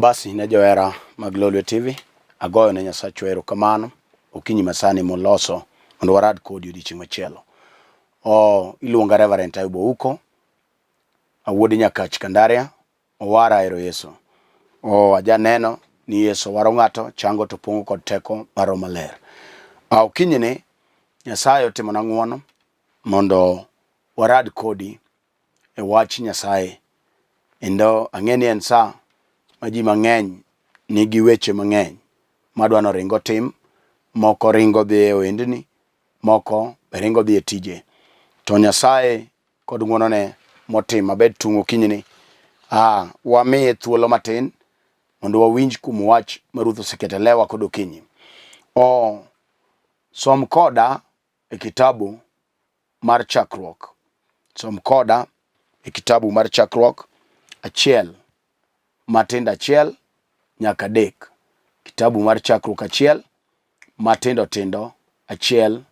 Basi ne johera mag Lolwe TV, agoyo ne Nyasachwa erokamano okinyi masani moloso mondo warad kodi odiechieng' machielo. O, iluonga Reverend Ayub Ouko, awuod Nyakach Kandaria, owara ero Yesu. O, ajaneno ni Yesu waro ng'ato, chango to pong'o kod teko mar Roho Maler. A, okinyi ni Nyasaye otimona ng'wono mondo warad kodi e wach Nyasaye. Kendo ang'e ni en sa ma ji mang'eny nigi weche mang'eny madwa ni oring otim, moko ringo dhi e ohendni, moko be ringo dhi e tije. To Nyasaye kod ng'wonone motimo abed tung' okinyini, ah, wamiye thuolo matin mondo wawinj kuom wach ma Ruoth oseketo e lewa kod okinyi. O, som koda e kitabu mar Chakruok. Som koda e kitabu mar Chakruok achiel matindo achiel nyaka adek. Kitabu mar Chakruok achiel matindo tindo achiel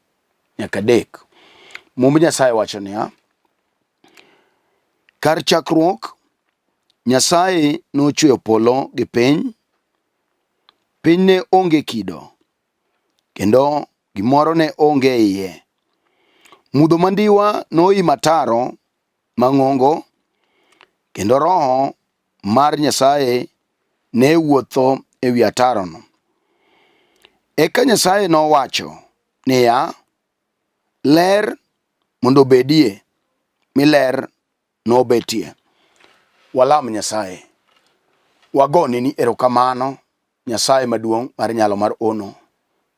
nyaka adek. Mumb Nyasaye wacho niya, kar chakruok Nyasaye nochweyo polo gi piny, piny ne onge kido kendo gimoro ne onge e iye. Mudho mandiwa noimo ataro mang'ongo, kendo Roho mar Nyasaye ne wuotho e wi atarono. Eka Nyasaye nowacho niya, Ler mondo obedie, mi ler nobetie. Walam Nyasaye. Wagoni ni erokamano Nyasaye maduong' mar nyalo mar ono,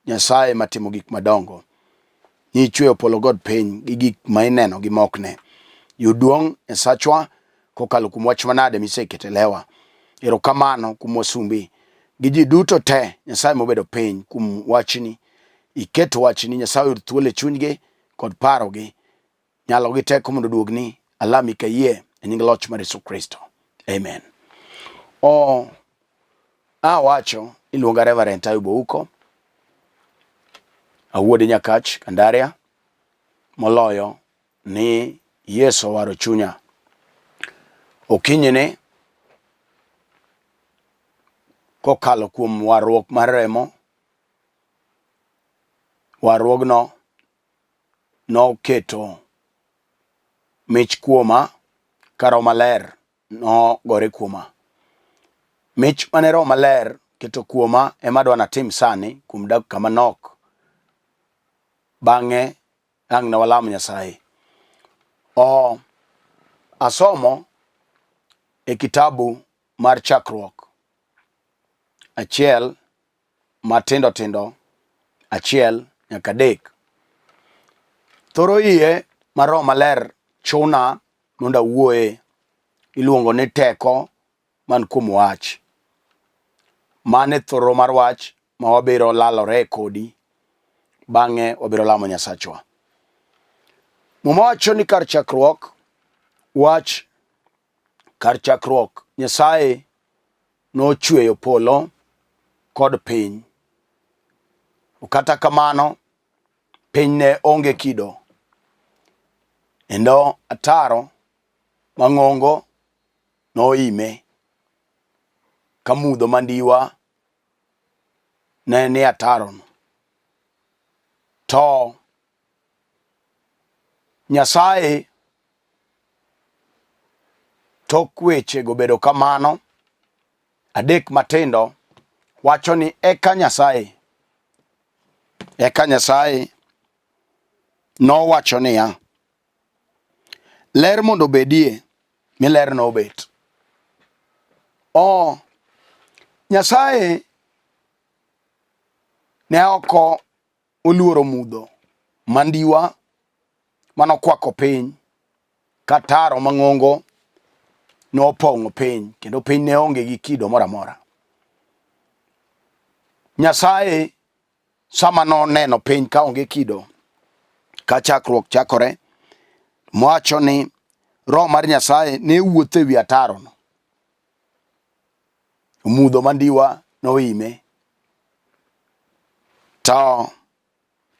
Nyasaye matimo gik madongo. Nichweyo polo god piny gi gik ma ineno gi ma ok ne. Yud duong' Nyasachwa kokalo kuom wach manade miseketo e lewa. Erokamano kuom wasumbi gi ji duto te Nyasaye mobedo piny kuom wachni. Iketo wachni Nyasaye oyud thuolo e chunygi kod parogi nyalo gi teko mondo oduogni alami kayie e nying loch mar Yesu Kristo. Amen. O awacho iluonga Reverend Ayub Ouko awuod Nyakach Kandaria moloyo ni Yesu owaro chunya. Okinyini kokalo kuom warruok mar remo, warruogno noketo mich kuoma ka Roho Maler nogore kuoma. Mich mane Roho Maler keto kuoma ema adwa natim sani kuom dakika manok. Bang'e ang' ne walam Nyasaye. O, asomo e kitabu mar Chakruok achiel matindo tindo achiel nyaka adek. Thoro iye ma Roho Maler chuna mondo awuoye iluongo ni teko man kuom wach. Mano e thoro mar wach ma wabiro lalore kodi bang'e wabiro lamo Nyasachwa. Muma wacho ni kar chakruok wach kar chakruok Nyasaye nochweyo polo kod piny. Kata kamano, piny ne onge kido, kendo ataro mang'ongo noime ka mudho mandiwa ne ni atarono. To Nyasaye Tok wechego bedo kamano, adek matindo wacho ni eka Nyasaye eka Nyasaye nowacho niya, ler mondo obedie, mi ler nobet. O Nyasaye ne ok oluoro mudho mandiwa manokwako piny ka taro mang'ongo nopong'o piny kendo piny ne onge gi kido moro amora. Nyasaye sama noneno piny ka onge kido ka chakruok chakore mowacho ni roho mar Nyasaye ne wuotho e wi atarono. Mudho mandiwa noime. To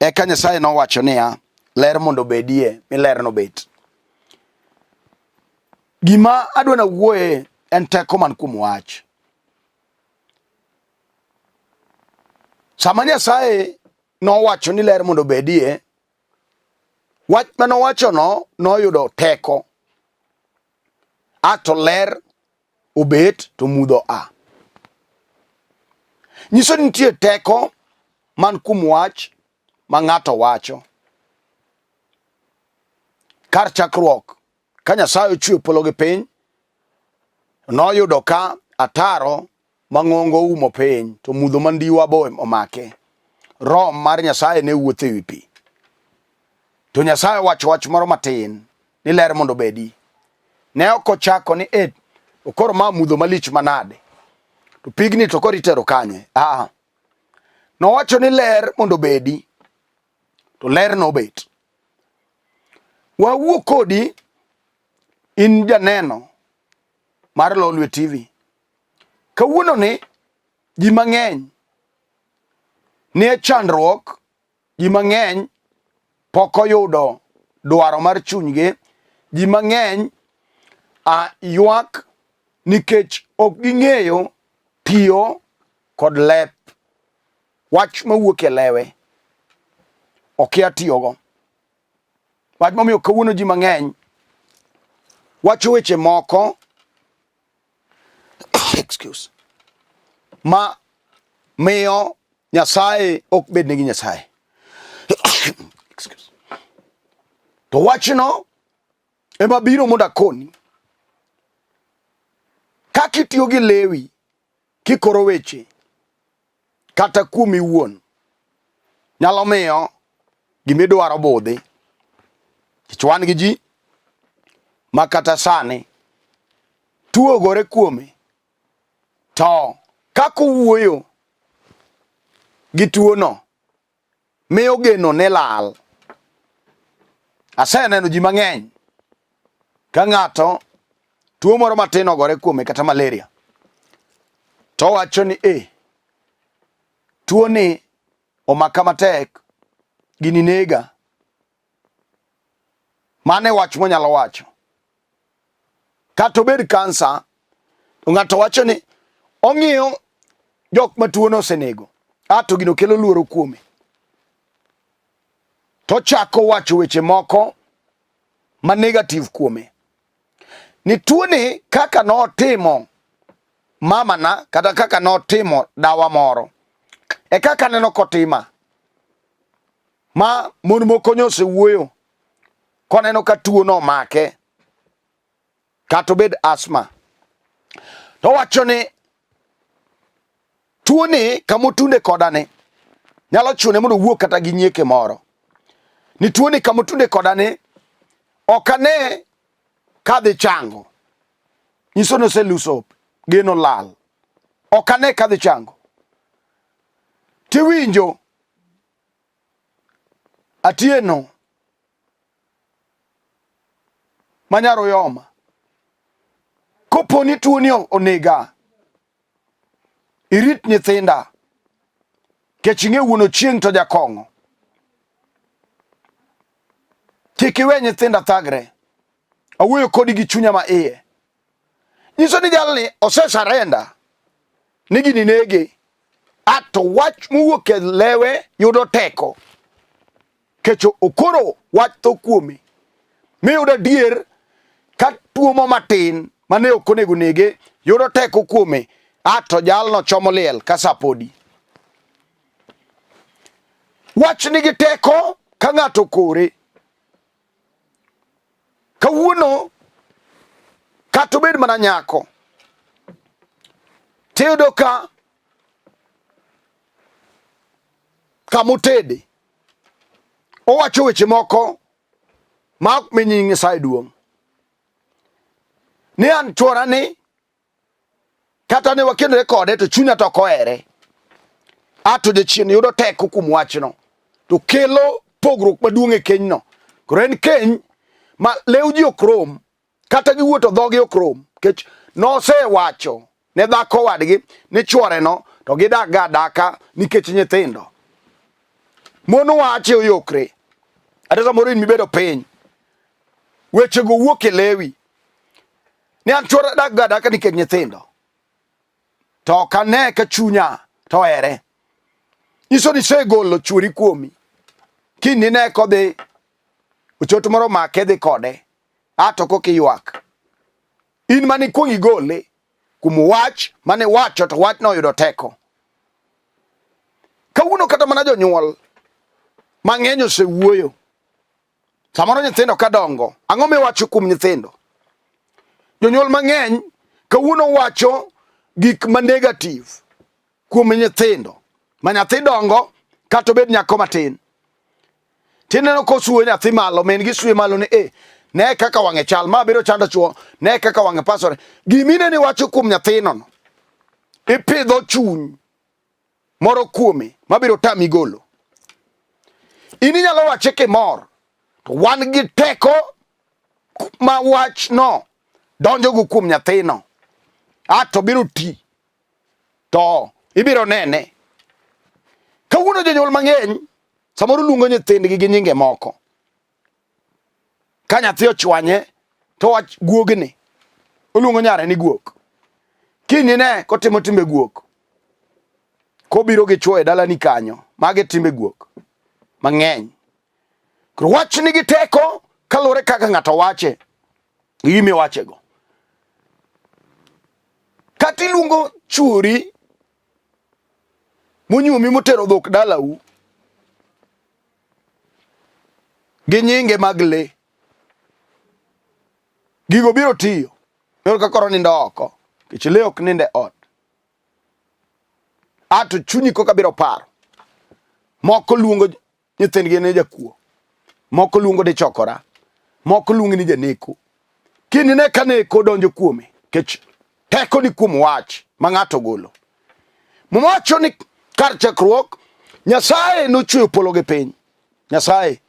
Eka Nyasaye nowacho niya, ler mondo obedie, mi ler nobet. Gima adwa nawuoye en teko man kuom wach. Sama Nyasaye nowacho ni ler mondo obedie, wach ma nowachono noyudo teko. A to ler obet to mudho a. Nyiso ni nitie teko man kuom wach ma ng'ato wacho. Kar chakruok, ka Nyasaye ochweyo polo gi piny, noyudo ka ataro mang'ongo oumo piny to mudho mandiwa bo omake. Roho mar Nyasaye ne wuotho e wi pi. To Nyasaye owacho wach moro matin ni ler mondo obedi. Ne ok ochako ni e koro ma mudho malich manade. To pigni to koro itero kanye? Aa. Nowacho ni ler mondo obedi. To ler nobet. Wawuo kodi in janeno mar Lolwe TV. Kawuono ni ji mang'eny nie chandruok, ji mang'eny pok oyudo dwaro mar chunygi, ji mang'eny a ywak nikech ok ging'eyo tiyo kod lep wach mawuok e lewe okia tiyogo. Wach momiyo kawuono ji mang'eny wacho weche moko excuse ma miyo Nyasaye ok bed negi Nyasaye. Excuse. To wachno ema biro mondo akoni kaka itiyo gi lewi kikoro weche kata kuomi iwuon nyalo miyo gimidwaro budhi. Nikech wan gi ji ma kata sani tuo ogore kuome to kaka owuoyo gi tuono miyo geno ne lal. Aseneno ji mang'eny ka ng'ato tuo moro matin ogore kuome kata malaria to owacho ni e tuo ni omaka matek gini nega. Mano e wach monyalo wacho. Kata obed kansa, to ng'ato wacho ni ong'iyo jok ma tuono osenego, a to gino kelo luoro kuome. To chako wacho weche moko ma negative kuome. Ni tuoni kaka notimo mamana kata kaka notimo dawa moro e kaka neno kotima ma mon moko nyose wuoyo koneno ka tuo no omake kata obed asma to wacho ni tuo ni kama otunde koda ni nyalo chune mondo owuog kata gi nyieke moro ni tuo ni kama otunde koda ni ok ane kadhi chango nyiso ni oseluso geno lal ok ane kadhi chango tiwinjo Atieno manyar Uyoma, kopo ni tuoni onega, irit nyithinda, kech ing'e wuon Ochieng' to jakong'o. Kik iwe nyithinda thagre. Awuoyo kodi gi chunya ma iye. Nyiso ni jalni ose surrender ni gini nege. A to wach mowuok e lewe yudo teko. Kech okoro wach tho kuome. Miyudo adier ka tuo mo matin mane ok onego nege yudo teko kuome. A to jalno chomo liel ka sa podi. Wach nigi teko ka ng'ato okore. Kawuono kata obed mana nyako tiyudo ka kamotede owacho weche moko ma ok mi nying Nyasaye duong'. Ni an chwora ni kata ne wakendore kode to chunya to ok ohere. A to jachien yudo teko kuom wachno to kelo pogruok maduong' e kenyno. Koro en keny ma lew ji ok rom kata giwuo to dhogi ok rom nikech nosewacho ne dhako wadgi ni chworeno to gidak ga adaka nikech nyithindo. Mon wache oyokre. Ata samoro in mibedo piny wechego wuok e lewi ni an chwora dak ga adaka nikech nyithindo to ok ane ka chunya to ohere. Nyiso ni isegolo chuori kuomi. Kiny nine kodhi ochot moro make dhi kode. A to koka iywak. In mane ikwong igole kuom wach mane wacho to wachno oyudo teko. Kawuono kata mana jonyuol mang'eny osewuoyo. Samoro nyithindo ka dongo, ang'o miwacho kuom nyithindo? Jonyuol mang'eny kawuono wacho gik ma negative kuom nyithindo. Ma nyathi dongo kata obed nyako matin. Tineno kosuo nyathi malo, min gi suye malo ni eh, ne kaka wang'e chal, ma biro chando chuo, ne kaka wang'e pasore. Gimine ni wacho kuom nyathino no, ipidho chuny moro kuome mabiro tami golo. In inyalo wache kimor, to wan gi teko ma wachno donjogo kuom nyathino, a to biro ti to ibiro nene. Kawuono jonyuol mang'eny samoro luongo nyithindgi gi nyinge moko. Ka nyathi ochwanye to wach guogni, oluongo nyare ni guok. Kiny ine kotimo timbe guok, kobiro gi chwo e dalani kanyo, magi timbe guok mang'eny. Koro wach nigi teko kaluwore kaka ng'ato wache gi gima iwachego. Kata iluongo chuori monyuomi motero dhok dalau gi nyinge mag le, gigo biro tiyo. Iyudo ka koro nindo oko, nikech le ok nind e ot. A to chunyi koka biro paro. Moko luongo nyithindgi ni jakuo, moko luongo ni chokora, moko luongo ni janeko. Kiny ne ka neko donjo kuome, kech teko ni kuom wach ma ng'ato golo. Muma wacho ni kar chakruok Nyasaye nochweyo polo gi piny. Nyasaye.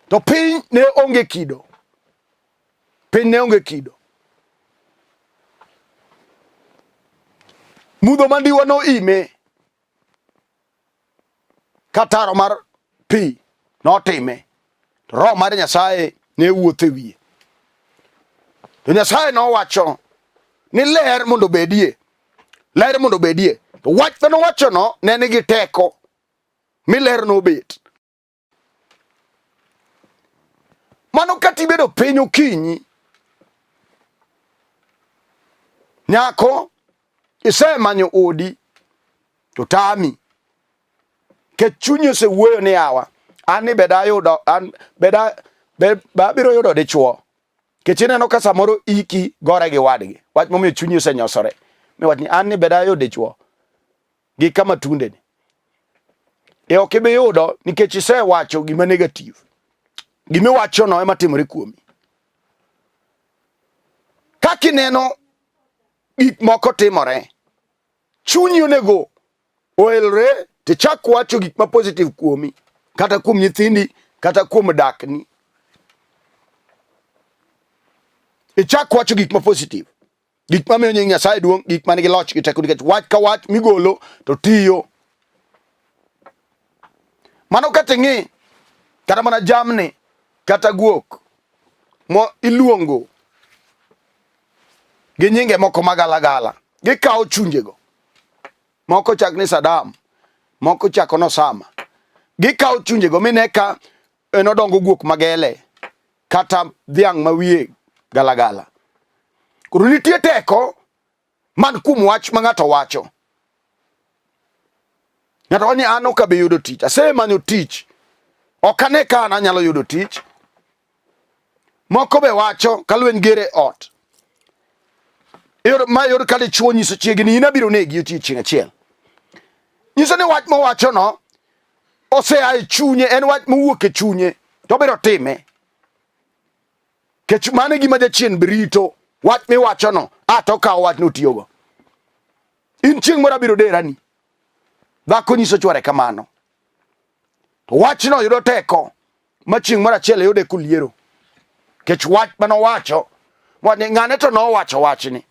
To piny ne onge kido. Piny ne onge kido. Mudho mandiwa noime ka taro mar pi notime. To Roho mar Nyasaye ne wuotho e wiye. To Nyasaye nowacho ni ler mondo obedie. Ler mondo obedie. To wach mane owachono ne nigi teko mi ler nobet. Mano kata ibedo piny okinyi, nyako isemanyo odi to tami kech chunyi osewuoyo ni yawa an ni beda ayudo an beda be, be abiro yudo dichuo kech ineno ka samoro iki gore gi wadgi wach momiyo chunyi osenyosore miwach ni an ni beda ayudo dichuo gi kama tundeni e ok ibi yudo nikech isewacho gima negative gima iwachono ema timore kuomi kaka ineno gik moko timore chunyi onego oelre tichak wacho gik ma positive kuomi kata kuom nyithindi kata kuom dakni ichak wacho gik ma positive gik mamiyo nying Nyasaye duong', gik man gi loch gi teko, nikech wach ka wach migolo to tiyo. Mano kata ing'i kata mana jamni kata guok mo iluongo gi nyinge moko magalagala, gikawo chunjego. Moko chak ni Saddam, moko chako ni Osama. Gikawo chunjego mine ka en odongo guok magele kata dhiang' ma wiye galagala. Koro nitie teko man kuom wach ma ng'ato wacho. Ng'ato wacho ni an ok abi yudo tich, asemanyo tich, ok ane ka an anyalo yudo tich. Moko be wacho ka lweny ger e ot. Ma yud ka dichuo nyiso chiegi ni in abiro negi odiechieng' achiel. Nyiso ni wach mowachono osea e chunye, en wach mowuok e chunye, to obiro time. Kech mano e gima jachien rito, wach miwachono, a to okawo wachno otiyogo. In chieng' moro abiro derani. Dhako nyiso chwore kamano. To wachno yudo teko ma chieng' moro achiel yude koliero. Kech wach mane owacho, ng'ane to nowacho wachni.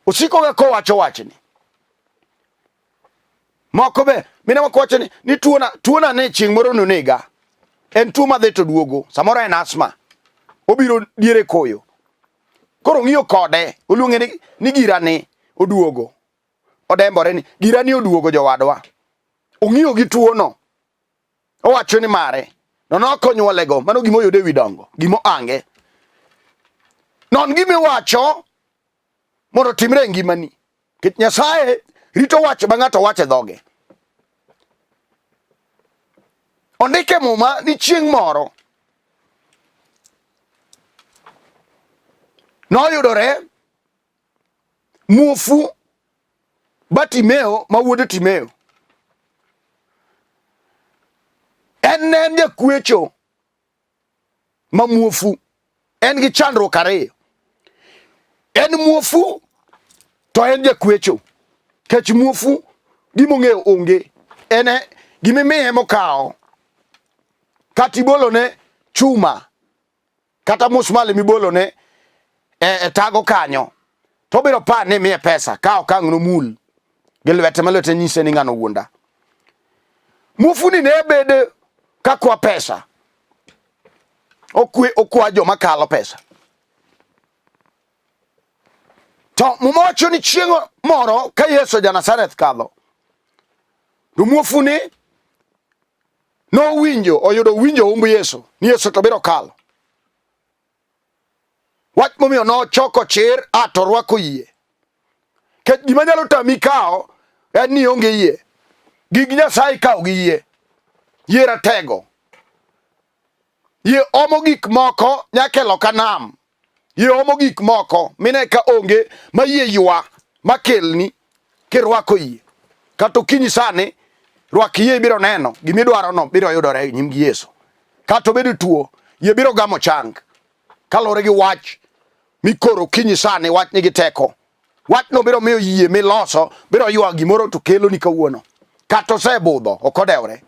Osiko ga kowacho wachni. Moko be mine moko wacho ni, ni tuona tuona ni chieng' moro nonega. En tuo madhi to duogo. Samoro en asma. Obiro diere koyo. Koro ng'iyo kode, oluonge ni, ni girani oduogo. Odembore ni girani oduogo jowadwa. Ong'iyo gi tuono. Owacho ni mare. No nok onyuolego. Mano gima oyude wi dongo. Gima oange. Non gima iwacho mondo otimre e ngimani. Nikech Nyasaye rito wach ma ng'ato wacho e dhoge. Ondik e Muma ni chieng' moro noyudore muofu Bartimeo ma wuod Timeo. En ne en jakwecho ma muofu. En gi chandruok ariyo. En muofu to en jakwecho. Kech muofu gimong'eyo onge. En e gimimiye mokawo. Kata ibolone chuma kata musmali mibolone e, e tago kanyo to obiro par ni miye pesa ka ok ang' nomul gi lwete ma lwete nyise ni ng'ano wuonda. Muofuni ne bede ka kwa pesa okwe okwa joma kalo pesa. To Muma wacho ni chieng' moro ka Yesu ja Nazareth kadho, to muofuni nowinjo oyudo winjo humb Yesu ni Yesu to biro kalo. Wach momiyo nochoko chir a to rwako yie. Kech gima nyalo tami kawo en ni onge yie. Gig Nyasaye kawo gi yie. Yie ratego. Yie omo gik moko nyaka e loka nam. Yie omo gik moko mine ka onge ma yie ywa makelni kirwako yie. Kata okinyi sani rwak yie ibiro neno gimidwarono biro yudore e nyim gi Yesu. Kata obedo tuo, yie biro gamo chang. Kaluwore gi wach mikoro okinyi sani, wach nigi teko. Wachno biro miyo yie miloso biro ywa gimoro to keloni kawuono. Kata osebudho, ok odewre.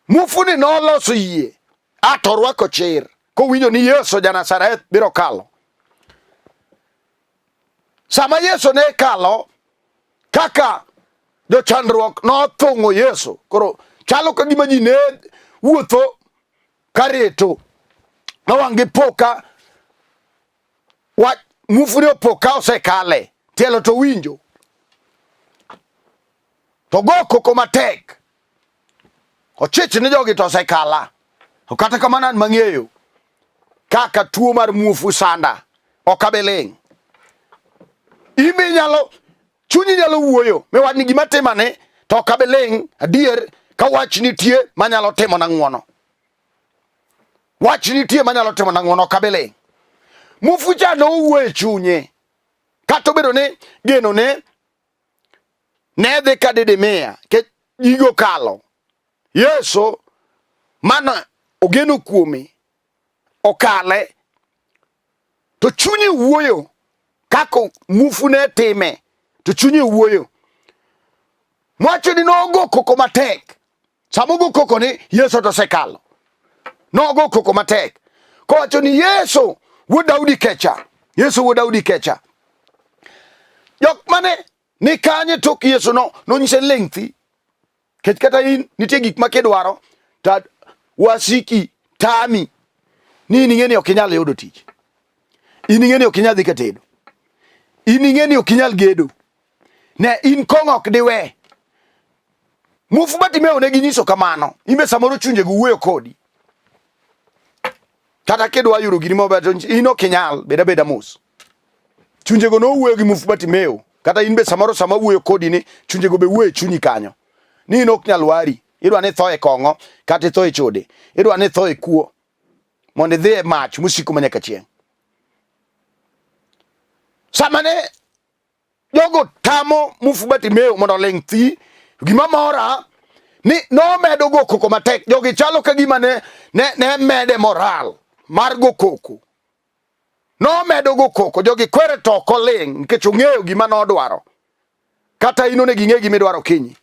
Muofuni noloso yie a to orwako chir kowinjo ni Yesu ja Nazareth biro kalo. Sama Yesu ne kalo, kaka jochandruok nothung'o Yesu, koro chalo ka gima ji ne wuotho kareto nowang' gi po ka wach muofuni opo ka osekale, tielo to winjo to go koko matek ochich ni jogi to osekala. To kata kamano an mang'eyo kaka tuo mar muofu sanda ok abi ling'. In be inyalo chunyi nyalo wuoyo miwach ni gima timane to ok abi ling' adier ka wach nitie manyalo timona ng'wono. Wach nitie manyalo timona ng'wono ok abi ling'. Muofu cha nowuoyo e chunye kata obedo ni geno ne ne dhi ka didimia ke gigo kalo. Yesu mana ogeno kuome okale to chunye wuoyo kaka mufu ne time to chunye wuoyo mwacho ni nogo koko matek sama ogo koko ni Yesu to osekalo nogo koko matek kowacho ni Yesu wuod Daudi kecha Yesu wuod Daudi kecha jok mane ni kanye tok Yesu no nonyise ling' thi kech kata in nitie gik ma kidwaro to wasiki tami ni in ing'e ni ok inyal yudo tich in ing'e ni ok inyal dhi ka tedo in ing'e ni ok inyal gedo ne in kong'o ok diwe muofu Bartimeo ne ginyiso kamano in be samoro chunjego wuoyo kodi kata kidwa yudo gini maber to in ok inyal bed abeda mos chunjego nowuoyo gi muofu Bartimeo kata in be samoro sama wuoyo kodi ni chunjego be wuoyo e chunyi kanyo ni in ok nyal wari idwa ni itho e kong'o kata itho e chode idwa ni itho e kuo mondo idhi e mach mosiko manyaka chieng' sama ne jogo tamo muofu Bartimeo mondo oling' thi gima mora ni nomedo go koko matek jogi chalo ka gima ne, ne, ne mede moral mar go koko nomedo go koko jogi kwere to ok oling' nikech ong'eyo gima nodwaro kata in onego ing'e gima idwaro kinyi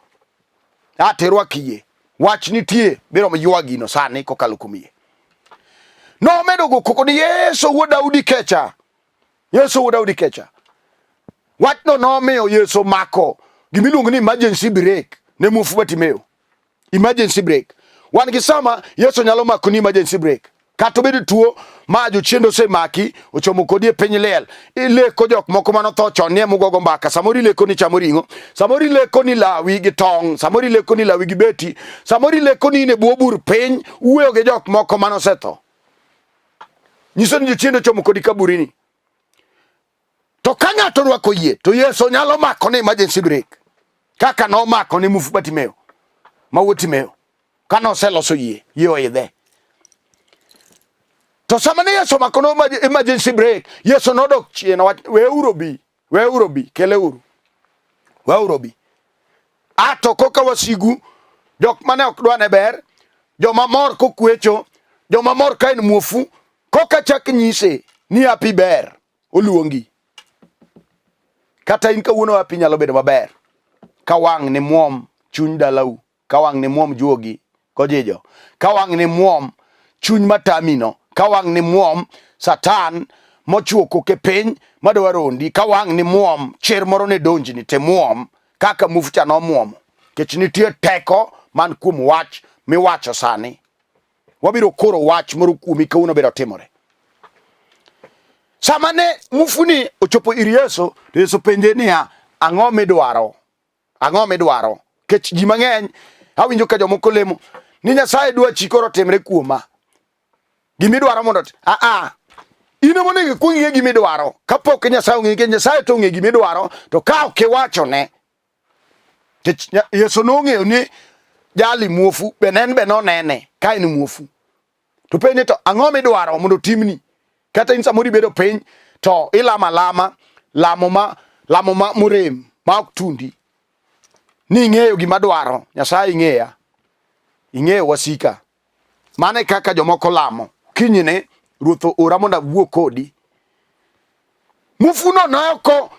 ate rwak yie wach nitie biro ywa gino sani kokalo kuom yie nomedo go koko ni Yesu wuod Daudi kecha Yesu wuod Daudi kecha. Wachno nomiyo Yesu mako gima iluongo ni emergency brake ne muofu Bartimeo. Emergency brake. Wan gi sama Yesu nyalo mako ni emergency brake. Kata obed tuo ma jochiende osemaki, ochomo kodi e piny liel, ileko jok moko mane otho chon ni emugogo mbaka. Samoro ileko ni chamo ring'o, samoro ileko ni lawi gi tong', samoro ileko ni lawi gi beti, samoro ileko ni in e bwo bur piny wuoyo gi jok moko mane osetho. Nyiso ni jochiende ochomo kodi kaburini. To ka ng'ato orwako yie to Yesu nyalo mako ne emergency brake kaka nomako ne mufu Bartimeo ma wuod Timeo kane oseloso yie, yie oidhe. To sama ne Yesu omako ne emergency brake, Yesu nodok chien owach weuru bi, weuru bi, keleuru. Weuru bi. A to koka wasigu jok mane ok dwa ne ber, joma mor kokwecho, joma mor ka en muofu, koka chak nyise ni happy ber, oluongi. Kata in kawuono happy nyalo bedo maber ka wang' ni muom chuny dalau, ka wang' ni muom juogi kojijo, ka wang' ni muom chuny matamino, ka wang' ni muom satan mochuo koke piny madwa rondi, ka wang' ni muom chir moro ne donjni te muom kaka mufcha nomuomo, kech nitie teko man kuom wach miwacho sani. Wabiro koro wach moro kuomi kawuono biro timore. Sama ne mufuni ochopo ir Yesu, to Yesu penje niya, ang'o midwaro? Ang'o midwaro? Kech ji mang'eny awinjo ka jomoko lemo ni Nyasaye dwachi koro timre kuoma. Gimidwaro mondo a a in ema onego ikwong ing'e gimidwaro kapok Nyasaye ong'e, nikech Nyasaye to ong'e gimidwaro, to ka ok iwachone Nikech Yesu nong'eyo ni jali muofu be en be nonene ka en muofu. To penje to ang'o midwaro mondo otimni? Kata in samoro ibedo piny to ilamo alama lamo ma lamo ma morem ma ok tundi. Ni ing'eyo gima dwaro, Nyasaye ing'eya. Ing'eyo wasika. Mano e kaka jomoko lamo. Kinyne Ruoth oora mondo awuo kodi. Mufuno noko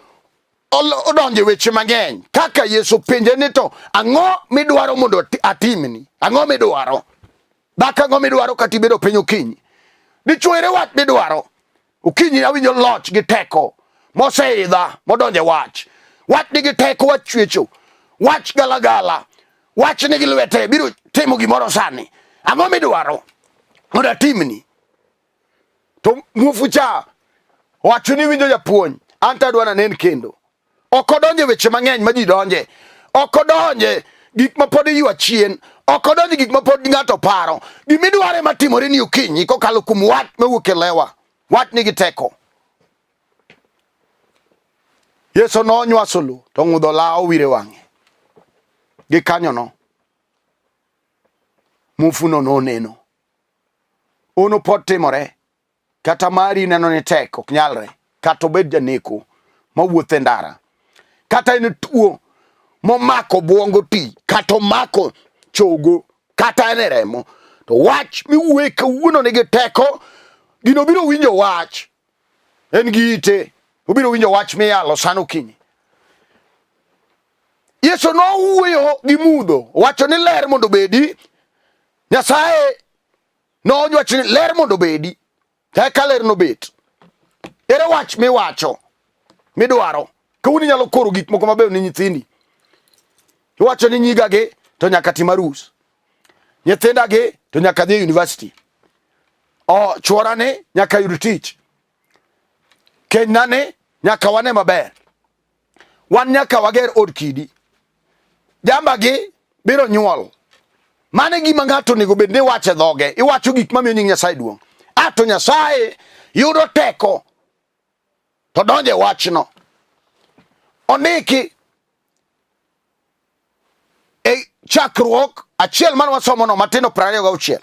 odonjo e weche mang'eny kaka Yesu penje ni to ang'o midwaro mondo atimni? Ang'o midwaro? Dhako ang'o midwaro kata ibedo piny okinyi? Dichwo ere wach midwaro? Okinyi awinjo loch gi teko moseidha modonjo e wach. Wach nigi teko, wach chwecho, wach galagala, wach nigi lwete biro timo gimoro sani. Ang'o midwaro mondo atimni? To muofu cha wacho ni winjo japuonj, an to adwa nanen kendo. Ok odonje weche mang'eny ma ji donje. Ok odonje gik ma pod iywa chien. Ok odonje gik ma pod ng'ato paro. Gimidwaro ema timore ni okinyi kokalo kuom wach mawuok e lewa. Wach nigi teko. Yesu nonywaso lo to ng'udho lawo owire wang'e. Gikanyono, muofuno noneno. Ono pod timore. Kata mari neno ni tek ok nyalre, kata obed janeko mawuotho e ndara, kata en tuo momako obwongo ti, kata omako chogo, kata en e remo, to wach miwuoye kawuono nigi teko. Gino biro winjo wach, en gi ite, obiro winjo wach miyalo sano okinyi. Yesu nowuoyo gi mudho, owacho ni ler mondo obedi. Nyasaye nowacho ni ler mondo obedi, eka ler nobet. Ere wach miwacho midwaro? Kawuono inyalo koro gik moko mabeyo ne nyithindi. Iwacho ni nyigagi to nyaka tim arus, nyithindagi to nyaka dhi e university, o chworani nyaka yud tich, kenyna nyaka wane maber, wan nyaka wager od kidi, jambagi biro nyuol. Mano e gima ng'ato onego bed ni wacho e dhoge. Iwacho gik mamiyo nying Nyasaye duong'. A to Nyasaye yudo teko to donjo e wachno. Ondiki e Chakruok achiel mane wasomono matindo 26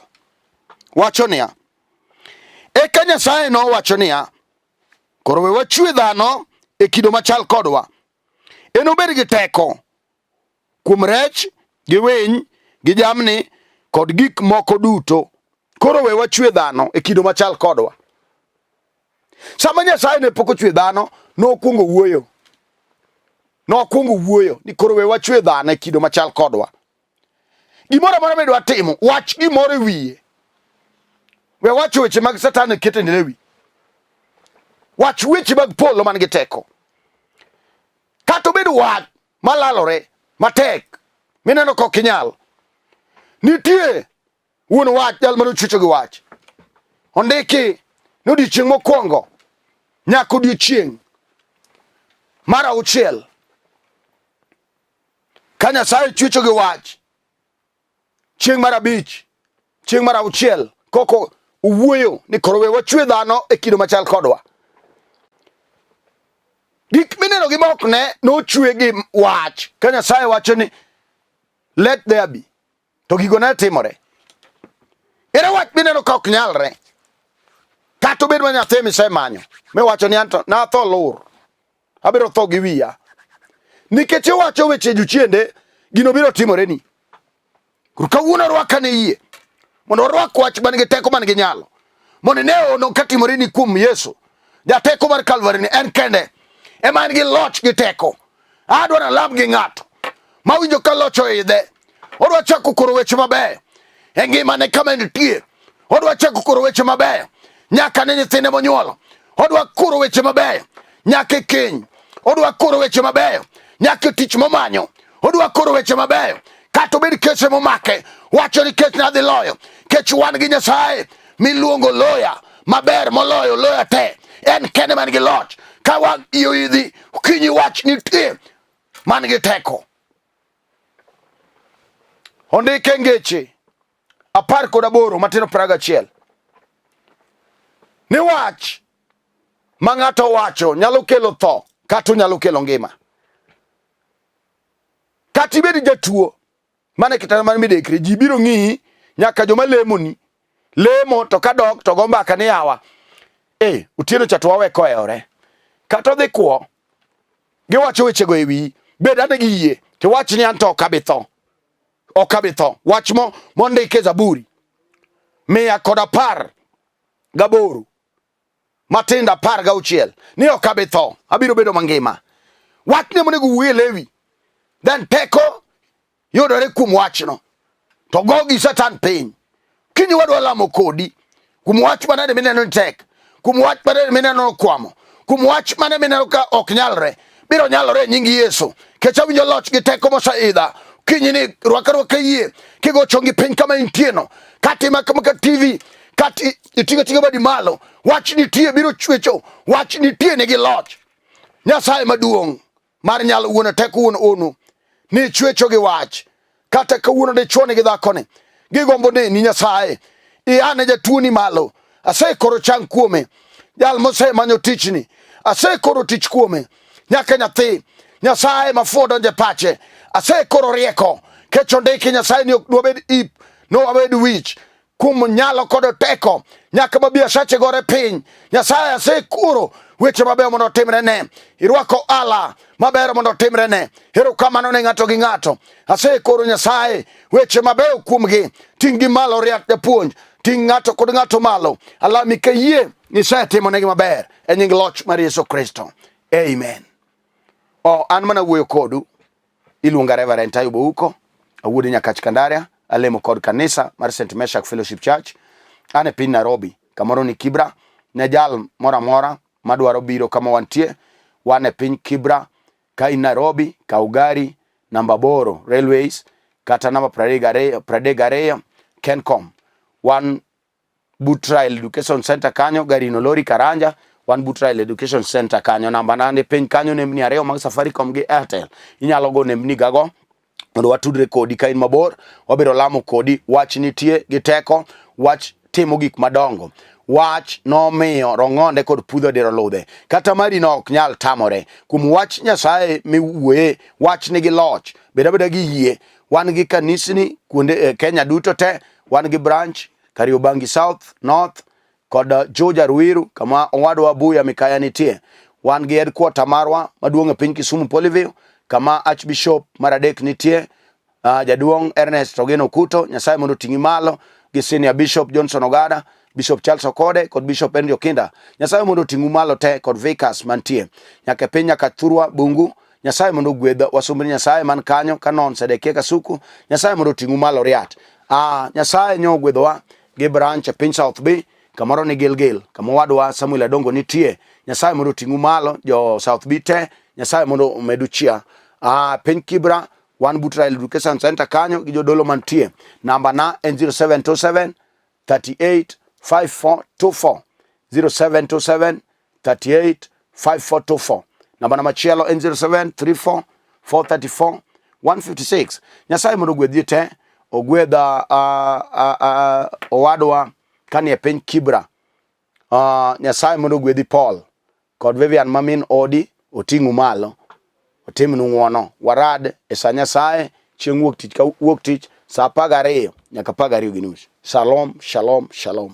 wacho niya, eka Nyasaye nowacho niya, koro we wachwe dhano e kido machal kodwa, enobed gi teko kuom rech gi winy gi jamni kod gik moko duto. Koro we wachwe dhano e kido machal kodwa. Sama Nyasaye ne pok ochwe dhano, nokwongo wuoyo. Nokwongo wuoyo ni koro we wachwe dhano e kido machal kodwa. Gimoro amora midwa timo, wach gimoro e wiye. We wacho weche mag Satan e kete ne wi. Wach weche mag polo man gi teko. Kata obed wach malalore matek mineno ka ok inyal. Nitie wuon wach, jal mane ochucho gi wach. Ondiki ni odiechieng' mokwongo nyaka odiechieng' mar auchiel ka Nyasaye chwecho gi wach chieng' mar abich chieng' mar auchiel koko owuoyo ni koro we wachwe dhano e kido machal kodwa. Gik mineno gi mok ne nochwe gi wach ka Nyasaye wacho ni let there be to gigo ne timore. Ere wach mineno ka ok nyalre kata obed ma nyathi misemanyo miwacho ni anto natho lur abiro tho gi wiya nikech iwacho weche jochiende gino biro timoreni. Koro kawuono rwaka ne yie mondo orwak wach man gi teko man gi nyalo mondo ine ono ka timoreni kuom Yesu jateko mar Kalvari ni en kende ema en gi loch gi teko. Adwa nalam gi ng'ato mawinjo ka loch oidhe odwa chako koro weche mabeyo e ngimane kama entie odwa chako koro weche mabeyo nyaka ne nyithinde monyuolo odwa koro weche mabeyo nyaka e keny odwa koro weche mabeyo nyaka e tich momanyo odwa koro weche mabeyo kata obed kese momake wacho ni kech nadhi loyo kech wan gi nyasaye miluongo loya maber moloyo loya te en kende man gi loch ka wang' iyo idhi okinyi wach nitie man gi teko Ondike ngeche 18 matindo 21 ni wach ma ng'ato wacho nyalo kelo tho kata onyalo kelo ngima. Kata ibed jatuo mana e kitanda mar midekre, ji biro ng'iyi nyaka joma lemoni lemo to kadok to go mbaka ni yawa e Otieno cha to wawe kohewore kata odhi kwo giwacho wechego e wiyi bed ane gi yie to wach ni an to ok abi tho ok abi tho wach mo mondik e Zaburi 118 matindo 16 ni ok abi tho abiro bedo mangima wachne monego wuoye Lewi then teko yudore kuom wachno to go gi Satan piny. Kiny wadwa lamo kodi kuom wach manade mineno ni tek, kuom wach manade mineno okwamo, kuom wach mane mineno ka ok nyalre, biro nyalore e nying Yesu. Kech awinjo loch gi teko moseidha. Kinyi ni rwak arwaka yie kigo chongi piny kama intieno, kata imako maka TV, kata iting'o ating'a badi malo, wach nitie biro chwecho, wach nitie nigi loch. Nyasaye maduong' mar nyalo wuon teko wuon ono ni chwecho gi wach kata kawuono dichwo ni gi dhakoni gigombo neni Nyasaye iane jatuoni malo asekoro chang kuome jal mosemanyo tichni asekoro tich kuome nyaka nyathi Nyasaye mafuo donje pache asekoro rieko kech ondiki Nyasaye ni ok dwabed ip nowabed wich kuom nyalo kod teko nyaka ma biasache gore piny. Nyasaye asekuro weche mabeyo mondo otimre ne. Irwako ala maber mondo otimre ne. Erokamano ne ng'ato gi ng'ato. Asekoro Nyasaye weche mabeyo kuomgi. Ting' gi malo riat japuonj. Ting' ng'ato kod ng'ato malo. Alami ka yie nisetimonegi maber e nying loch mar Yesu Kristo. Amen. O, an mana wuoyo kodu Iluonga Reverend Ayub Ouko, awuod Nyakach Kandaria, alemo kod kanisa mar St. Meshak Fellowship Church. An e piny Nairobi, kamoro ni Kibra. Ne jal moro amora madwaro biro kama wantie, wan e piny Kibra. Ka in Nairobi, kaw gari namba 8 Railways kata namba 32 Kencom. Wan but Rail Education Center kanyo, gari no lori Karanja, wan but Rail Education Center kanyo, namba nane piny kanyo, nembni ariyo mag Safaricom gi Airtel. Inyalo go nembni gago mondo watudre kodi ka in mabor, wabiro lamo kodi. Wach nitie gi teko, wach timo gik madongo. Wach nomiyo rong'onde kod pudho diro ludhe, kata mari no ok nyal tamore. Kuom wach Nyasaye miwuoye, wach nigi loch. Bed abeda gi yie. Wan gi kanisni kuonde eh, Kenya duto te, wan gi branch Kariobangi South, North kod Juja Ruiru kama owadwa Abuya Mikaya nitie. Wan gi headquarter marwa maduong' e piny Kisumu Polyview kama Archbishop mar adek nitie, jaduong' Ernest Ogeno Okuto, Nyasaye mondo oting'i malo gi Senior Bishop Johnson Ogada, Bishop Charles Okode kod Bishop Henry Okinda. Nyasaye mondo oting'u malo te kod vicars mantie nyaka e piny nyaka Thurwa Bungu. Nyasaye mondo ogwedh wasumbni Nyasaye man kanyo Kanon Sedekia Kasuku. Nyasaye mondo oting'u malo riat. Nyasaye nyo ogwedhowa gi branch e piny South B kamoro ni Gilgil kama owadwa Samuel Adongo nitie. Nyasaye mondo oting'u malo jo South B te. Nyasaye mondo omedu chia. Piny Kibra wan but Rail Education Center kanyo gi jodolo mantie. Namba na en 0727 38 5424 0727 38 5424. Namba na machielo en 0734 434 156. Nyasaye mondo ogwedhi te, ogwedha uh, uh, uh, owadwa kanie piny Kibra. Uh, Nyasaye mondo ogwedhi Paul kod Vivian mamin odi oting'u malo otimnu ng'wono. Warad e sa Nyasaye chieng' wuok tich ka wuok tich sa 12 nyaka 12 gi nus. Shalom, shalom, shalom.